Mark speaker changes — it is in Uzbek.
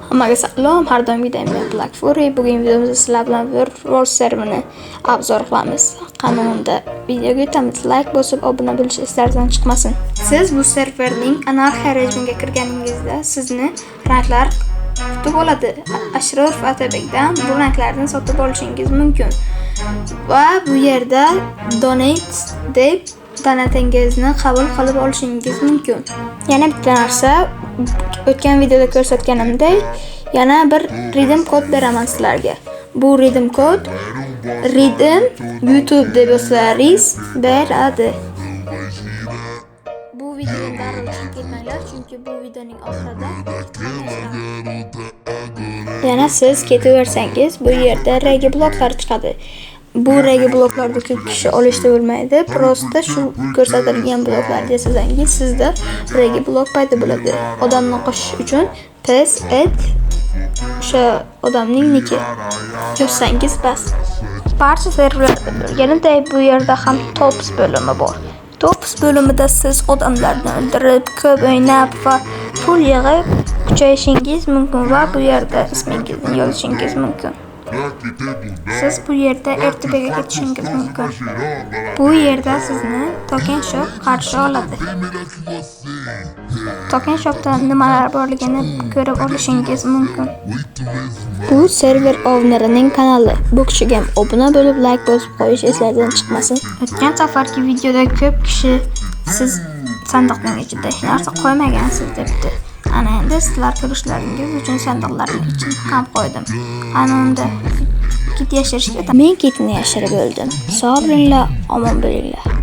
Speaker 1: Hammaga salom, har doimgidek men Black Fury. Bugun videomizda sizlar bilan World serverini obzor qilamiz. Qani unda videoga o'tamiz. Like bosib, obuna bo'lish esingizdan chiqmasin. Siz bu serverning anarxiya rejimiga kirganingizda sizni ranklar kutib oladi. Ashraf Atabekdan bu ranklarni sotib olishingiz mumkin. Va bu yerda donate deb donatingizni qabul qilib olishingiz mumkin. Yana bitta narsa, o'tgan videoda ko'rsatganimdek, yana bir redeem kod beraman sizlarga. Bu redeem kod redeem YouTube deb yozsalaringiz beradi. Bu videodan darrov chiqib ketmanglar, chunki bu videoning oxirida yana siz ketaversangiz, bu yerda regi bloklar chiqadi. Bu regi bloklarni ko'p kishi olishda bo'lmaydi. Просто shu ko'rsatilgan bloklarni yasasangiz, sizda regi blok paydo bo'ladi. Odamni qo'shish uchun ps add o'sha odamning niki yozsangiz, bas. Barcha serverlarda bo'lganiday, bu yerda ham tops bo'limi bor. Tops bo'limida siz odamlarni o'ldirib, ko'p o'ynab va pul yig'ib kuchayishingiz mumkin va bu yerda ismingizni yozishingiz mumkin. Siz bu yerda RTPga ketishingiz mumkin. Bu yerda sizni Token Shop qarshi oladi. Token Shopda nimalar borligini ko'rib olishingiz mumkin. Bu server ownerining kanali. Bu kishiga ham obuna bo'lib, like bosib qo'yish esingizdan chiqmasin. O'tgan safargi videoda ko'p kishi siz sandiqning ichida hech narsa qo'ymagansiz debdi. Ana endi sizlar ko'rishlaringiz uchun sandiqlarning ichini ham qo'ydim. Ana unda kit yashirishga. Men kitni yashirib o'ldim. Sog' bo'linglar, omon bo'linglar.